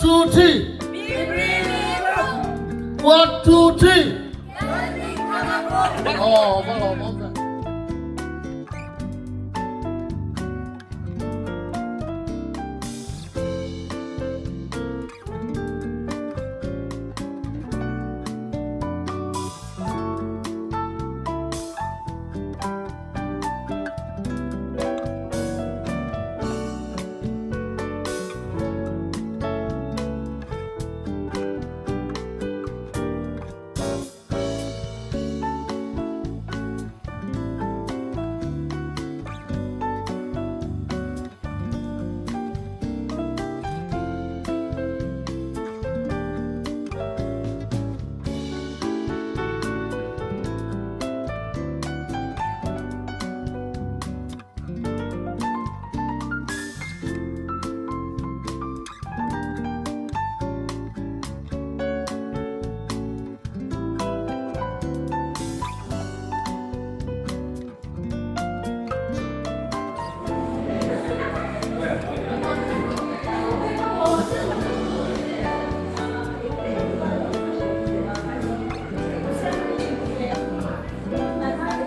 two, three. One, two, three. Aw, va lawm awm ve.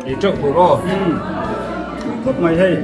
Ei teuh tur aw. Khawp mai hei.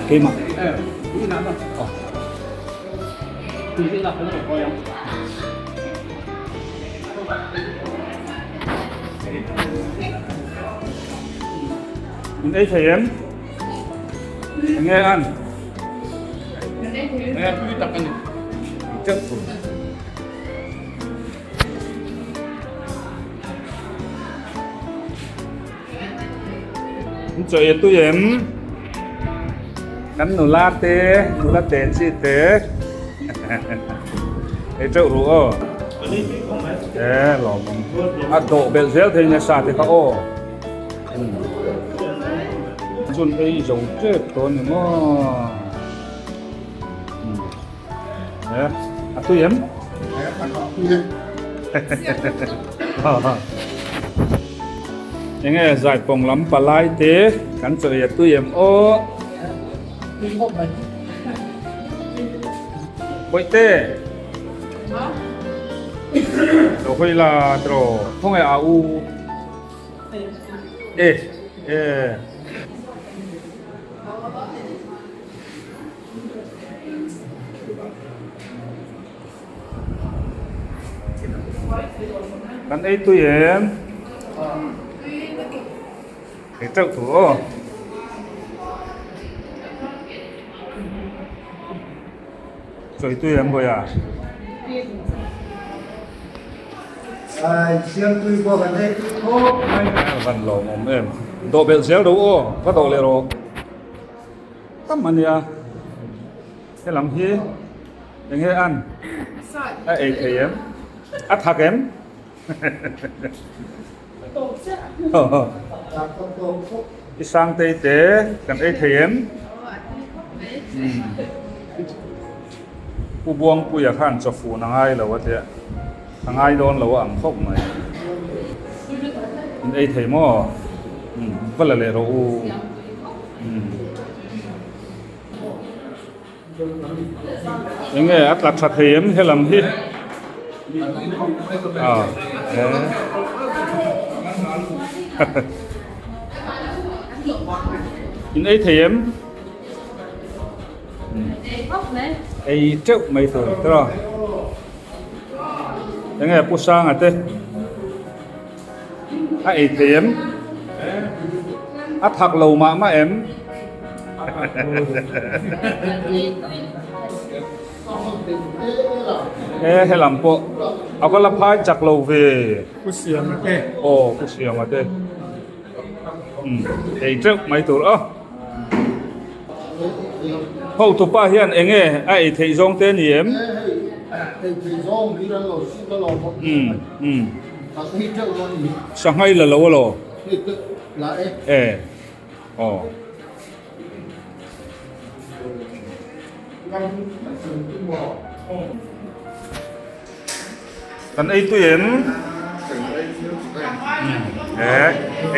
Keimah. Min ei thei em? Enge an? Enge tui tak a ni. Teuh tur. Chaw ei tui em? Kan nula te, nula te chi te. Ei teuh ru aw. E lawm awm. A dawh belh zel thei nasa te kha aw. Chun ei zo tep tawh a ni maw? E, a tui em? Enge zaipawng lam palai te kan chaw ei a tui em aw? Bawihte! Lo hawi la tiraw khawngaih a u. E e. Kan ei tui em? Ei teuh tur aw. Chawi tui em bawiha? Ai siam tui pawh kan ei tui khawp mai. Van lawm awm em. Dawh belh zel ro aw, va dawh leh rawh. Tam a nia. Helam hi eng nge an? A ei thei em? A thak em? I Sangtei te kan ei thei em? Pu Buangpuia khan chawfun a ngai lo a tia, a ngai dawn lo a ang khawp mai. In ei thei maw? Va la leh rawh u. Enge a tla tha thei em helam hi? Ah, e. In ei thei em? Ei teuh mai tur tiraw. Enge Pu Sanga te a ei thei em? A thak lo mah mah em? E helam pawh a va la phai chak lo ve. Pu Siama te. Aw Pu Siama te. Ei teuh mai tur a. Hotupa hian eng nge a ei theih zawng te ni em? Sanghai la lo alaw? E aw. Kan ei tui em? E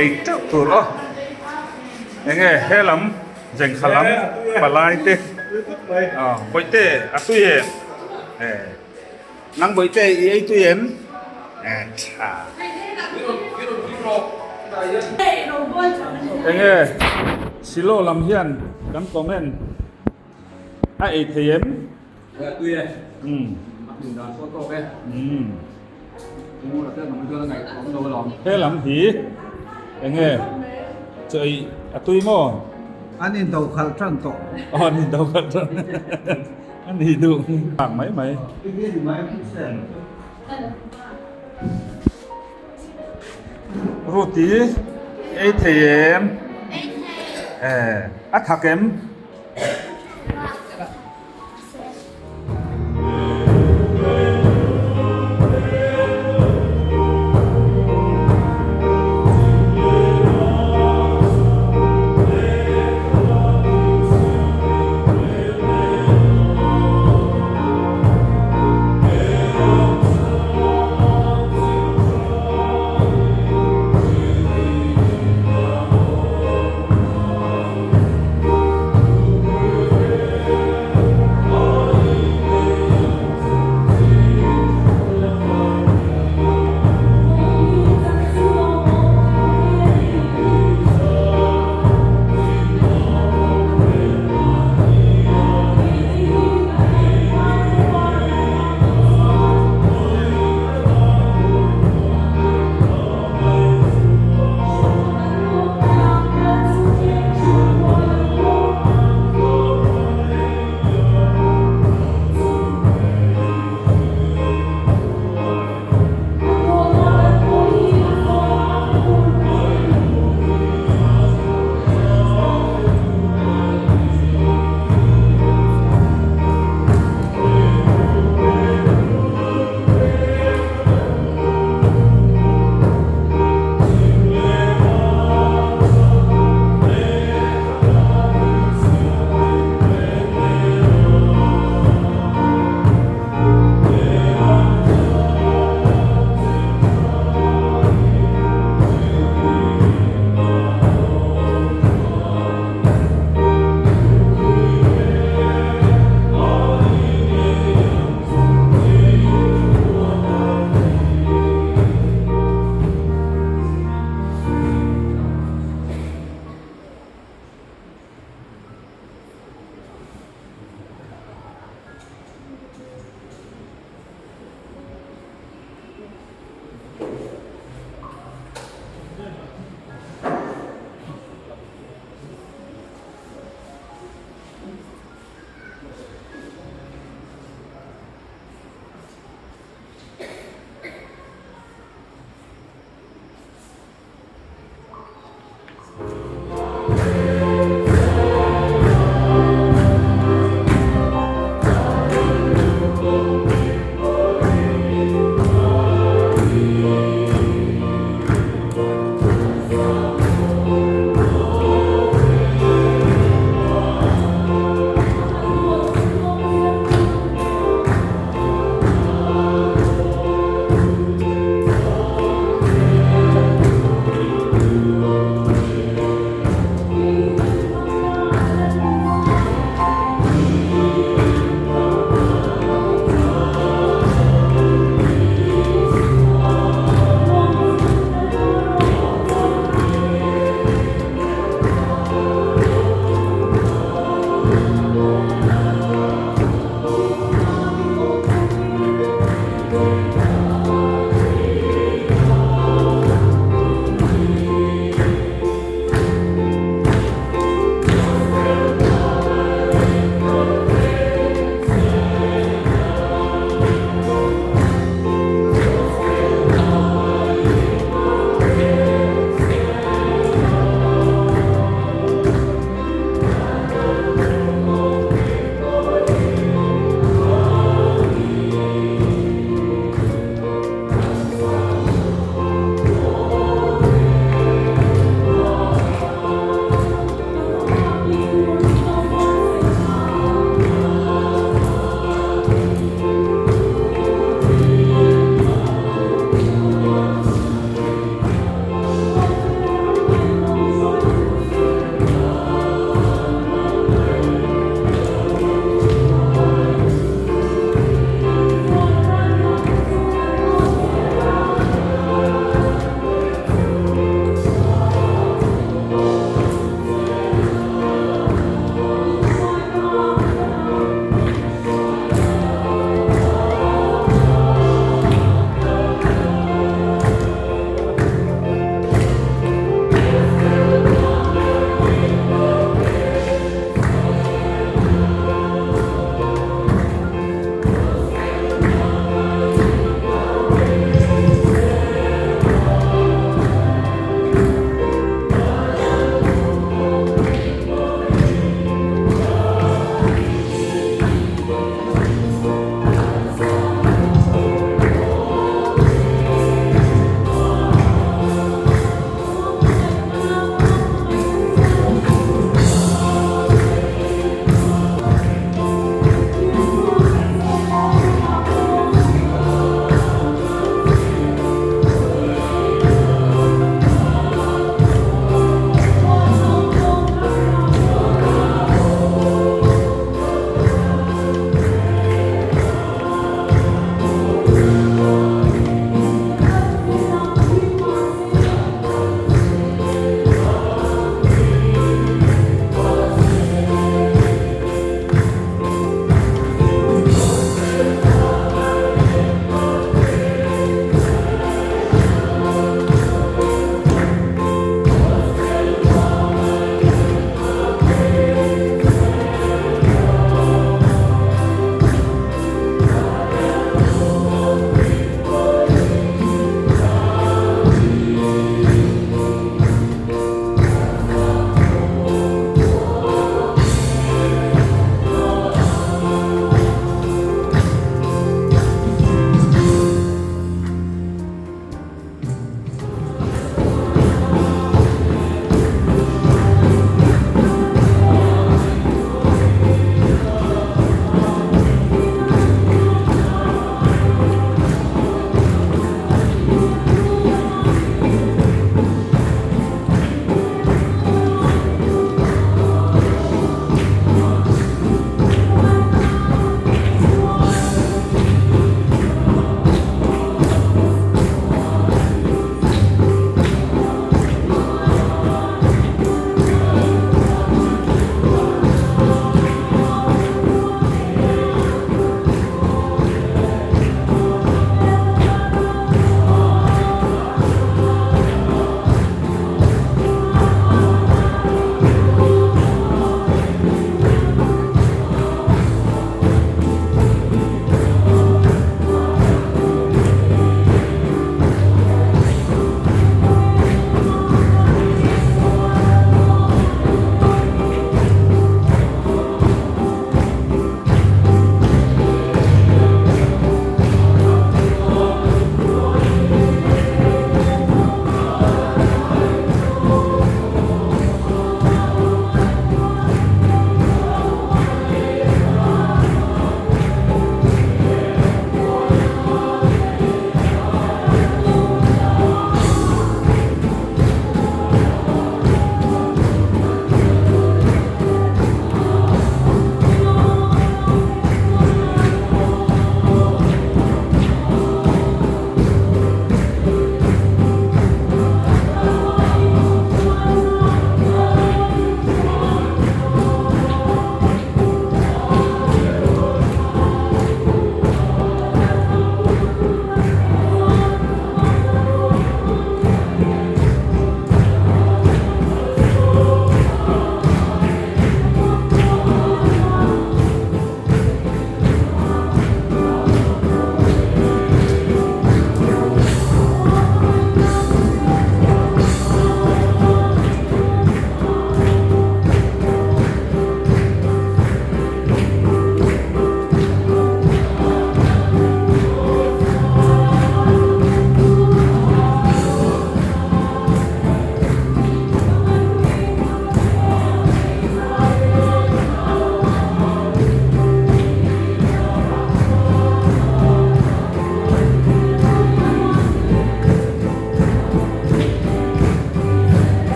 ei teuh tur aw. Enge he lam zengkha lam palai te aw bawihte a tui em? E nang bawihte i ei tui em? E tha. Enge silo lam hian kan comment a ei thei em? A tui e. A hmun dan pawh tawk e. Ngur a tel mang chuan a ngaihtuah awm lo alawm. He lam hi enge chaw ei a tui maw? An in do khalh tan tawh. Aw an in do khalh tan. A ni duh ang mai mai. Ruti ei thei em? Ei thei. E a thak em?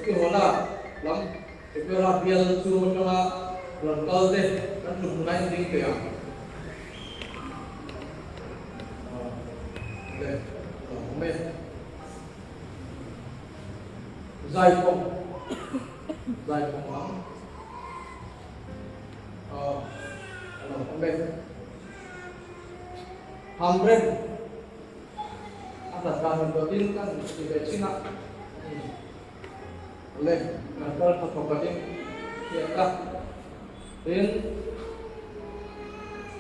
Sekihola lam Sekihola bial chhung atanga rawn kal te kan ṭhut hmunah in ding teh ang. Le lo awm e. Zaikhawm Zaikhawm lam a lo awm e. Hamrem a hlat dan rawn dawtin kan ti ve chin a. Le kan kal tha thawk atin hriat a. Tin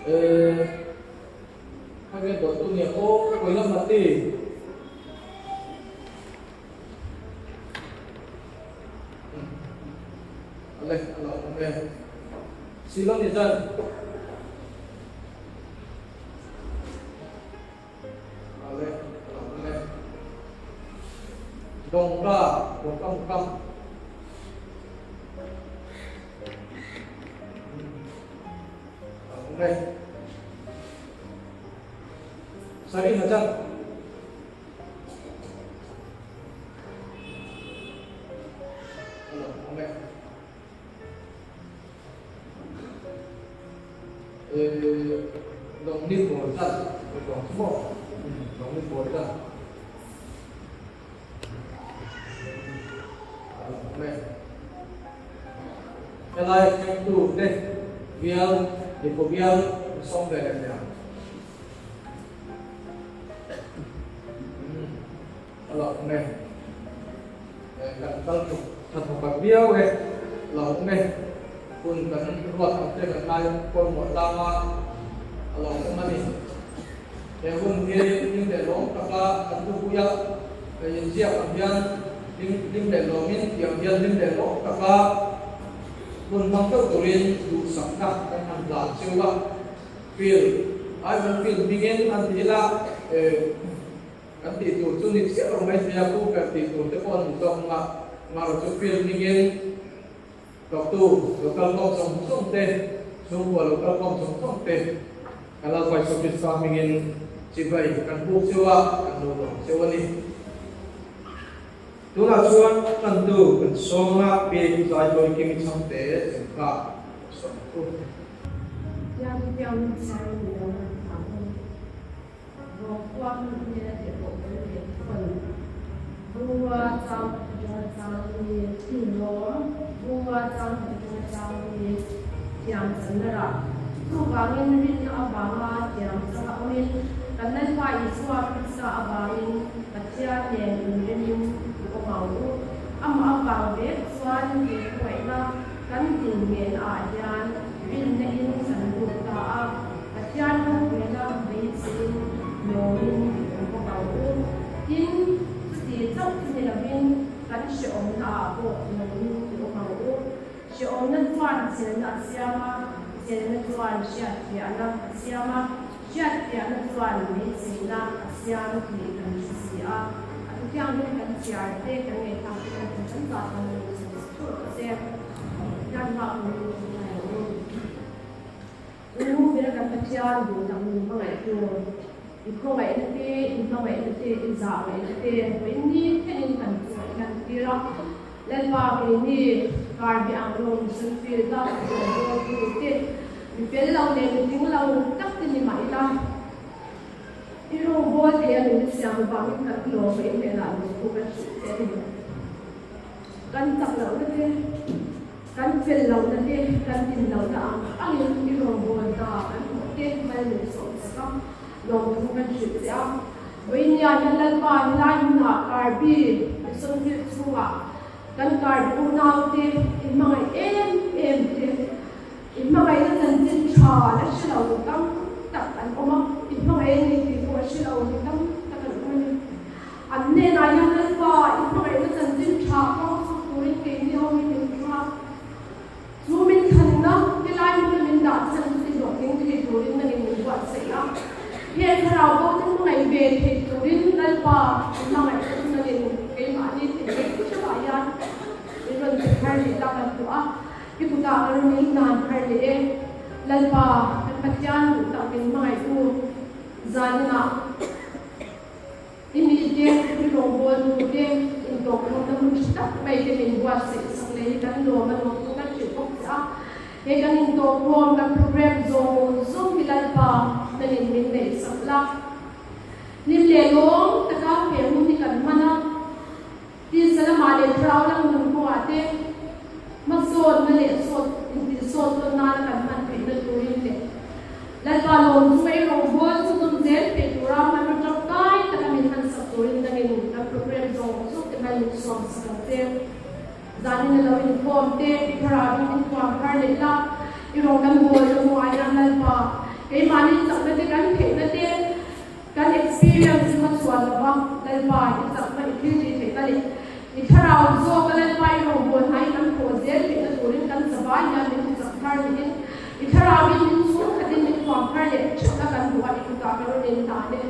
eh Khawia dawttu nia aw kawi lam la ti. Ale a lo awm e. Silon ni zan. Ale a lo awm e. Dongka dongka mukam. A lo awm e. Sari Hajar. A lo awm e. Lawng ni pawl zat lawng chu maw lawng ni pawl zat a lo awm e. Helai thlengtu te bial Depot bial sawm ve leh ang. A lo awm e. Kan kal thawk tha thawk ang viau e. A lo awm e. Hun kan ruat ang te kan ngai pawimawh tlang a, a lo awm a ni. He hun hi hlim leh lawm taka kan thupui a, inziak ang hian hlim hlim leh lawmin tiang hian hlim leh lawm taka hun hmang deuh turin duhsakna kan han hlan cheu a. Field, Ivan Field hmingin an ti ila, kan tih tur chu ni chiah lo mai thei a, pu ber tih tur te pawh an ni zawk ang a, amaherawhchu chu field hmingin thawktu lo kal khawm zawng zawng te, chhungkua lo kal khawm zawng zawng te kan Lalpa Isua Krista hmingin chibai kan buk cheu a, kan lo lawm cheu a ni. Tunah chuan tantu kan sawmna pi Zaitawi Kimi Chhangte chengkha sawm thu. Tiang piang chang ni lo na thang awm. Vawkkuang hnena tirhkoh kan leh thawn. Bungrua chang khat atanga chang ni lawm, bungrua chang khat atanga chang ni thiam channa rah. Chuvangin rinna avanga thiam changa awmin kan Lalpa Isua Krista avangin Pathian nen inremin i awm ang u. Amah avang vek chuan inhmangaihna kan dinhmehna ah hian rinna in kan lut ta a, Pathian ropuina beiseiin lawmin i awm bawk ang u. Tin, chuti chauh chu ni lovin kan hrehawmna ah pawh lawmin i awm ang u. Hrehawmna chuan chelna a siam a, chelna chuan hriatfiahna a siam a, hriatfiahna chuan beiseina a siam tih kan hre si a. A thuthianghlim kan chhiar te, kan ngaihthlak te kan hmu kan zah kan lo chhe chhe rawh se. Pathian hma awm in kan ngai lo u. U bera kan Pathian duh tak min hmangaih tu, i khawngaihna te, i hmangaihna te, i zah ngaihna te vawiin ni thlengin kan chungah hian tir a. Lalpa keini kar bi ang lo mission field a rawn tu te, mi fel lo leh mi tling lo tak te ni mah ila, i rawngbawl thei a min siam vangin kan hlawm a, i hnenah lungphu kan hrilh che a ni. Kan chak lohna te, kan fel lohna te, kan din lohna ang angin i rawngbawl hna kan thawh te mal min sawm sak a, lawmthu kan hrilh che a. Vawinia hian Lalpa helai hmunah Karbi Mission Field chhungah kan Karbi unaute inhmangaih em em te, inhmangaihna chanchin tha la hre lo tam tak an awm a, inhmangaih a ni tih pawh hre lo mi tam tak an awm a ni. An hnenah hian Lalpa i hmangaihna chanchin tha kawng chhuk turin keini ho hi min thlang a, chu min thlanna helai hmuna min dah chhan chu ti hlawhtling thei turin nangin min buatsaih a. He thlarau bo te hmangaih ve thei turin Lalpa i hmangaihna chu nangin keimahni thinlung hrevah hian min rawn pe thar leh la kan hmu a, i kutah ka rawn inhlan thar leh e. Lalpa, kan Pathian duh tak min hmangaihtu zaninah. I mite, i rawngbawltu te, in intawhkhawmna hun tha tak mai te min buatsaih sak leh hi kan lawm a lawm chu kan hrilh bawk che a. He kan intawhkhawm kan program zawng zawng hi Lalpa hnanin min neih sak la. Hlim leh lawm taka he hun hi kan hman a. Tisa lamah leh thlarau lam nun kawngah te hmasawnna leh sawt intihsawt tawn nana kan hman theihna turin leh Lalpa lawm chu ei rawngbâwl chu zawm zel theih tura hmanraw tangkai taka min hman sak turin dangin kan program zawng zawng te hmai min suam sak ang che. Zanin a lo inkhawm te, i thlarauin min thuam thar leh la, i rawn kan bawl lo hmuh aiah Lalpa, keimahni chakna te kan theihna te, Kan experience hi hmachhuah lo va, Lalpa i chakna i thil tih theihna leh i thlarau zawka Lalpa i rawngbâwl hnain kan thawh zel theihna turin kan zavai hian min tichak thar lehin i thlarauin min chhung khatin min thuam thar leh theuhna kan hmu a, i kutah ka rawn en ta le.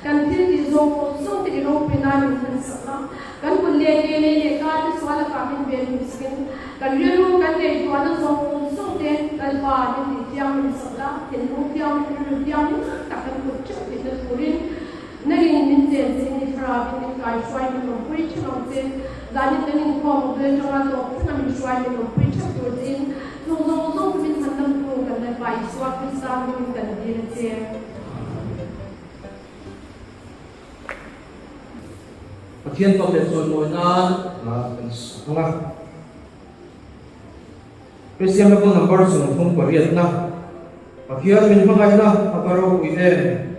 Kan thil tih zawng zawng te i ropui nan min hman sak a, kan kut leh ke lei leh kar te sual lakah min ven hmuh sakin kan rilru kan ngaihtuahna zawng zawng te Lalpa min tih thiang min sak la, thinlung thiang rilru thiang tak kan kut theuh theihna turin nangin min chen chin i thlarauin min kaihruai min awmpui theuh ang che. Zanin kan inkhawm bul atanga tawp thleng a min hruai min awmpui theuh tur chein chung zawng zawng chu min chhan dam tu kan Lalpa Isua Krista hmingin kan dil a che. Pathian fak leh chawimawi nan kan hmang a. Kristian Bible number 38na, Pathian min hmangaihna a va ropui em?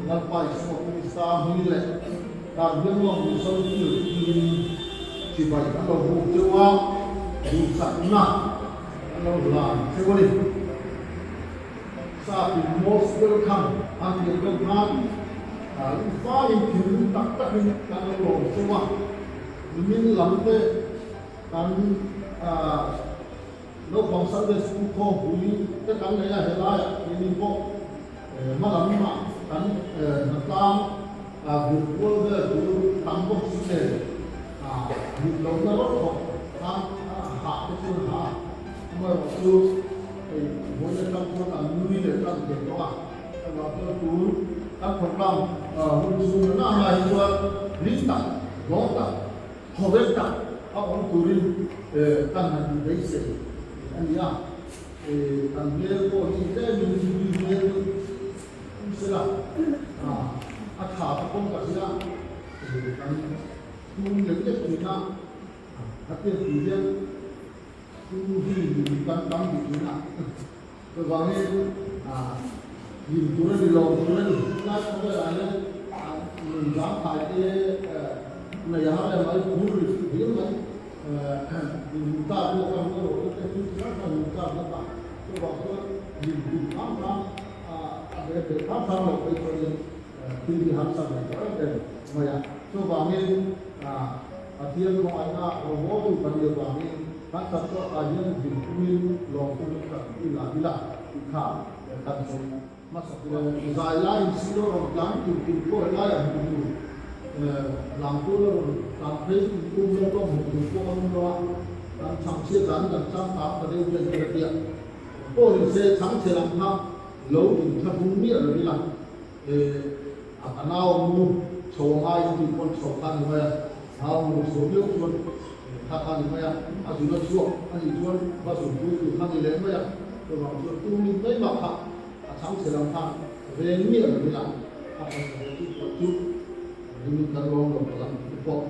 Lalpa Isua Krista hming leh kan bialnuam Mizo thil chibai an lo buk cheu a, duhsakna an lo hlan cheu a ni. Sapin most welcome an tih deuh khan i faiin thinlung tak takin kan lo lawm cheu a, nimin lam te kan Naupang Sunday School khawmpui te kan nei a, helaiah keini pawh hma lamah kan hnatlang vur kual vel tur tam bawk si nen mut lohna rawt khawp khan hah te chu an hah a, amaherawh chu hei vawiin atang chuan an nui leh tan thei tawh a, chuvang chuan tun kan program hun chhung na na hi chuan hlim tak, lawm tak, Khawvel tak a awm turin kan han in beisei a ni a, kan hmel pawh hi tlemin mi hmel awm sela a tha ta pawm ka hria, kan tum lek lek thin a, a tir tih hian tum hi mi kan tam tih thin a, chuvangin hlim tur a ni lo tur a ni. Tunlai khawvelah hian nun zangkhai te nei a har leh mai, phur ri hlir mai, inhmu tlak pawh kan rawh te te thil chi hrang hrang inhmu tlak bawk a, chuvang chuan hlim hlim hram hram a ve theih hram hram loh phei chuanin thil hi harsa ve tawh em em mai a. Chuvangin Pathian khawngaihna rawngbawl kan nih avangin kan tak chuah ah hian hlim tumin lawm tumin kan ila ila tih kha kan sawi hmasa tur a ni. Zai laiin silo rawn tlan tur tur pawh helaiah hmuh tur lang tur a rawn tlan phei tum lo pawh hmuh tur pawh a awm lo a, kan chhangchhiat dan kan changkang ta deuh hian ka tia. Pawh ni se chhangchhe lam kha lo inthlahrung miah lo ila. A ka nau mu chho ngai in tih pawn chho kha a ni mai a, nau mu chho viau chuan kha kha a ni mai a, a zun a chhuak a nih chuan va zun pui tur kha a ni leh mai a, chuvang chuan tumin mai mah kha a chhang chhe lam khan veng miah lo ila a kan hmu ve chu pawh chu ringin kan lawm lo palh ang tih pawh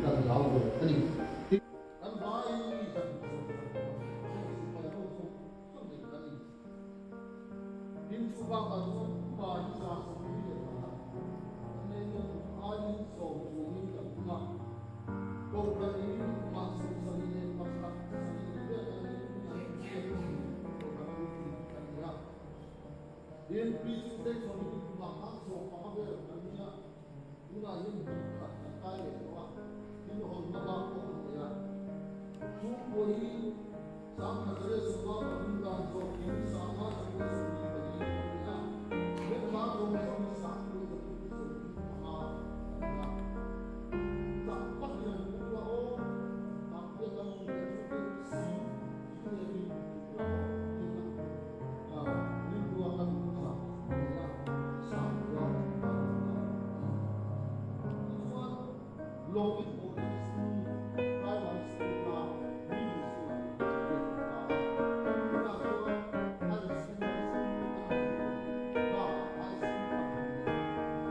kan hlau ve a ni. Kan vai kan sipai ho zawng zawng nei kan ni. Tin chu bakah chuan upa hi 74 kan nei nia kum aiin sawm chuangin kan pung a. Kohhran in mah 71 sarih leh vel kan nei tun ah hian kohhran a puitling kan ni a. Tin Preaching Station hi kumah khan 15 vel kan ni a. Tunah hian hmun khat kan kai leh tawh a, thil hawnna bak pawh kan nei a. Chhungkua hi 1173 dan zawkin 5124 kan ni a, member zawng zawng hi 9125 kan ni a. Chak takin an pung la aw, tam hian kan awm leh chu te si tih leh in tih la aw thin a, rilrua kan inkhah a ni a, sangkua kan inkhah a ni. Tichuan, Lawngin Boarding School, Primary School kha Middle School-ah upgrade a ta a. Tunah chuan Higher Secondary School an upgrade bakah High School an han nei.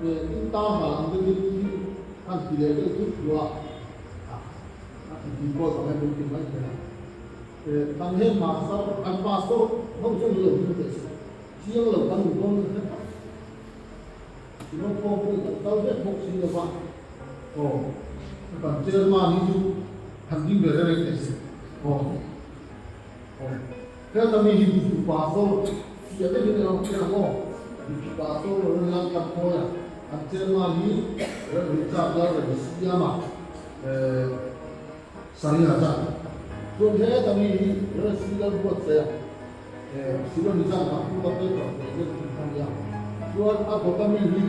In ta hma lam deuhin thil han ti leh deuh thut thu a, a ti ti pawh tak em ti mai thei a. Kan he pastor, kan pastor ho chu ni lo ding teh se, chiang lo kan in dawn nasa tak. Synod pawh pawhin kan kal vek bawk si lo va, aw kan chairman hi chu han ding ve reng reng teh se, aw aw heta mi hi duhtu pastor fiah deuhin a rawn en ang aw, duhtu pastor lo rawn lang tlat mawi a, kan chairman hi Rev Richard Lalremsiama eh Saria zan chuan heta mi hi Rev C Lalbuatsaia Silon zan ah pu ka paper president tih kha nia. Chuan a dawta mi hi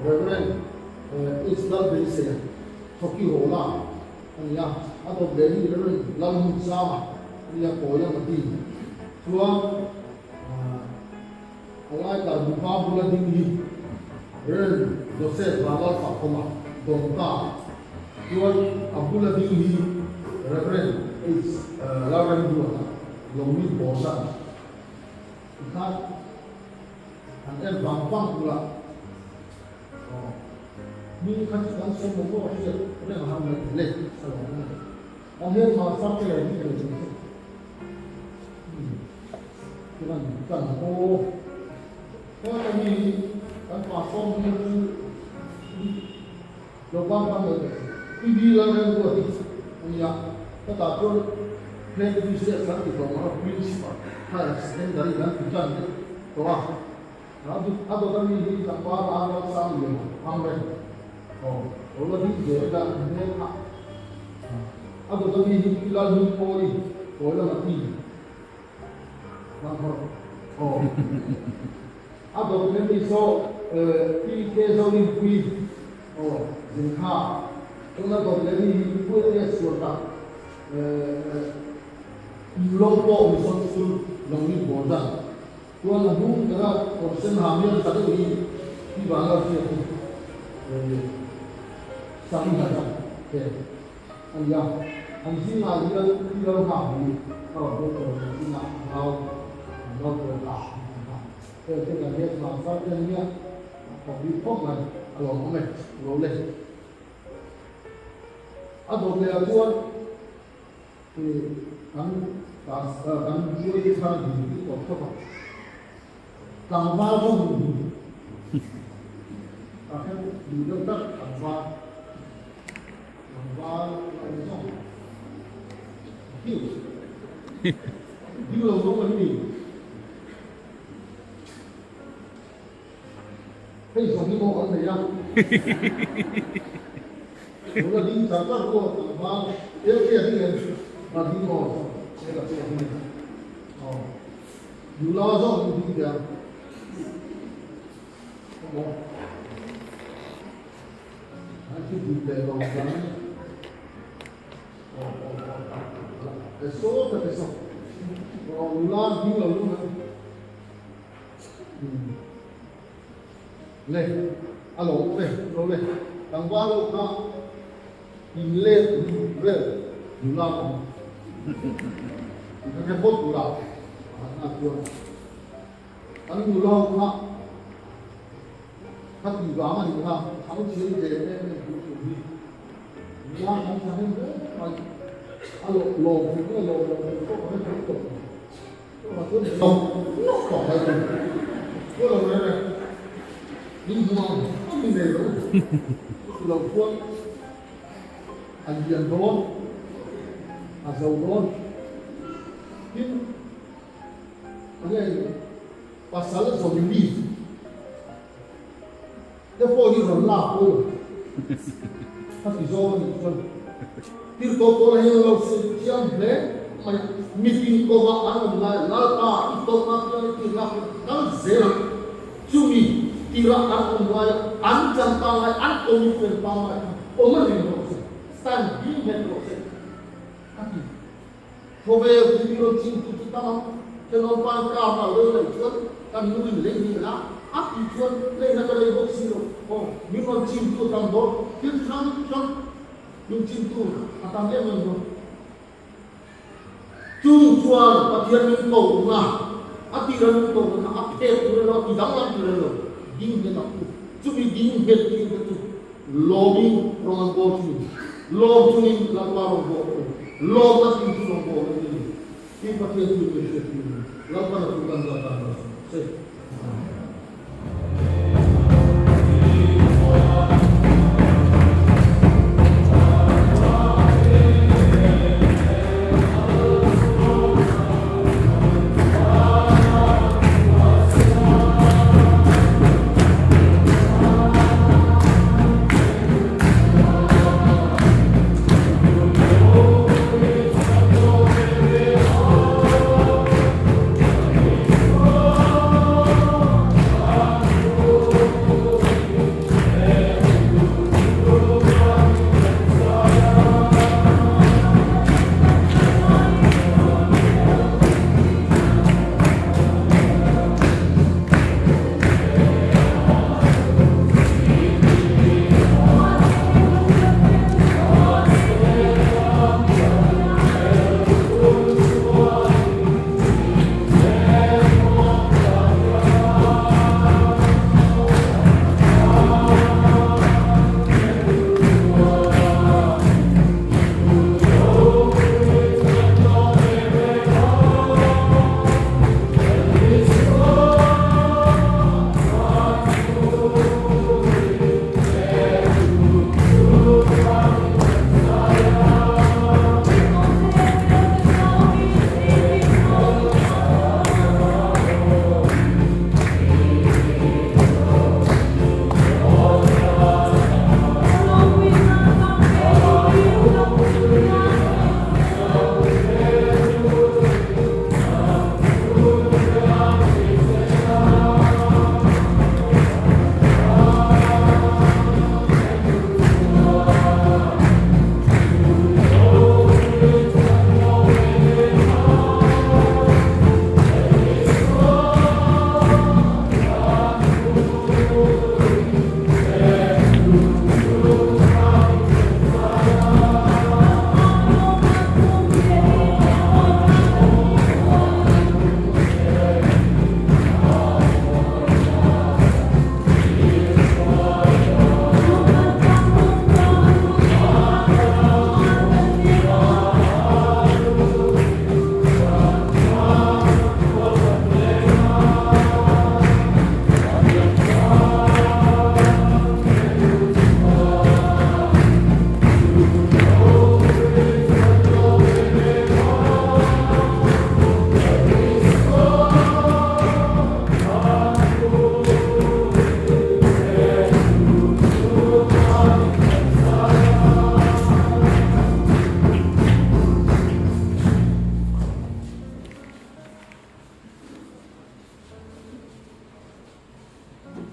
Reverend H Lalbeise Thoki Rawla a ni a, a dawt leh hi Reverend Lalhmunsanga a nia Kawi a ti. Chuan a lai kar mipa bula ding hi Reverend Joseph Vanlalfakawma Dawngka. Chuan a bula ding hi Reverend H Lalremruata Lawmi Bawrhsan tikhan an en vang vang bula aw mi kha chu kan sawi maw maw hriat reng a har mai thei le a lo awm a ni. An hmelma sang te lo ding ve chung chu chuan kan haw heta mi kan pastor hmel chu Lo ban ban lo teh. I bi lal reng ruat hi a nia. Ka tah chuan Head BCS kan ti tawh ang a, Principal Higher Secondary kan ti tan deuh tawh a. A dawt ami hi tlangval a ral sang lian ang reng. Aw, lo la ding zel ila an hmel kha. A dawt ami hi Pi Lalhmingpawli kawi lama ti. Aw. A dawt leh mi saw PK Zorinpui aw zin kha tuna dawt leh mi hi Pu Enge sual tak Lawng pawh mi sawn sul lawng mi bawr dan chuan a hnung bera kawr sen ha hmel tha deuh hi Pi Vanlalhriat hi Sari ha dan te a ni a, an zingah hian Pi Lalnghakni a rawn dawt tawh an zingah nau an lo kual ta a ni a, heng te kan hian hna zar te an nia a thawk bik khawp mai a lawm awm e lo le. A dawt leh ah chuan kan kan jury thar ding bik tawh khawp a, tlangval zawng ding ka hre duh deuh tak tlangval. Tlangval a awm zawng hiu ding lo zawng an ni. Hei zawng hi maw kan nei a. Nula ding char char pawh tlangval LK a ding em? A ding aw, LK a ding em? Aw, nula zawng hi ding teh ang. Aw. Le a lo awm e lo le tlangval ho kha in let vel nula awm ka hre phawt tura a chuan an nula ho kha Ka tih vang a nih kha, thang chhir ve em em tur tur hi nia kan tha hnem hle mai. A lawm lawm tur nge lawm lo tur pawh ka hre thei tawh lo. Chuvang chuan lawm lawk tawh mai tur chu lo reng reng. Min hmu ang ang ni nei lo. Chuti lo chuan a lian dawn, a zo dawn. Tin, enge Pasal zawm mi te pawh hi rawn lak u ka ti zawng a nih chuan tir tawh tawh la hian a lo sawi thiam hle mai a, mitin kawngah an awm lai Lalpa i tawrhna piang i tirna piang kal zel ang chumi tirah an awm lai a an chan pangngai an commitment pangngai kha awm reng rawh se stand ding nghet rawh se ka ti. Khawvel thil rawn chingtu chu tam ang, thenawmpa car a lo lei chuan kan nu in lei ni la, a tih chuan leina ka lei bawk si lo, aw min rawn chingtu a tam dawn, thil hrang hrang min chingtu a tam em em dawn. Chung chuan Pathian min ko na, a tira min ko na kha a phek tur elo, a ti danglam tur elo. ding nghet ang u. Chumi ding nghet thin te chu lawmin rawng an bawl thin. Lawm chungin Lalpa rawn bawl u. Lawmna thin chu rawn bawl a ni. Tin Pathian chu min hriat thin. Lalpan a chu kan zat dan a se.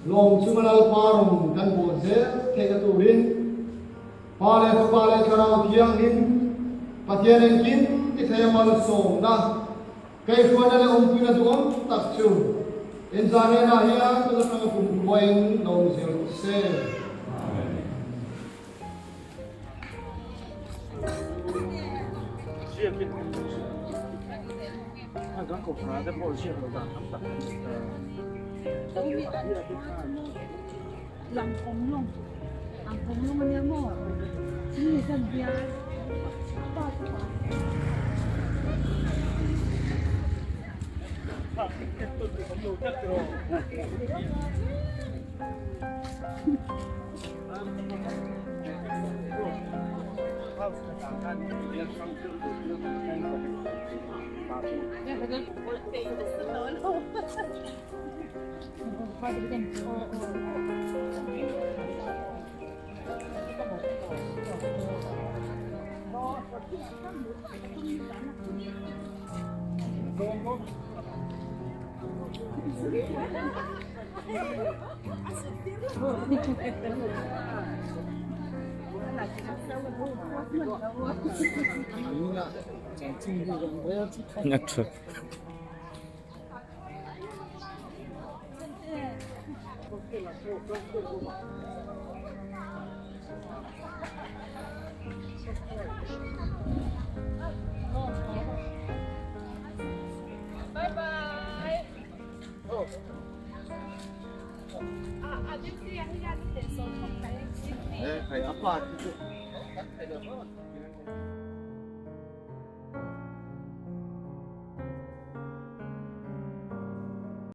Lawm chunga Lalpa rawn kan bawl zel theihna turin Pa leh Fapa leh Thlarau Thianghlim Pathian engkim ti thei a malsawmna, kaihhruaina leh awmpuina duhawm tak chu inzahriatah hian tun atanga kum khuain lo awm zel rawh se. Bye bye. A duty ah hian hnehsawh khawp mai. E khai a pa chu kan thei lo.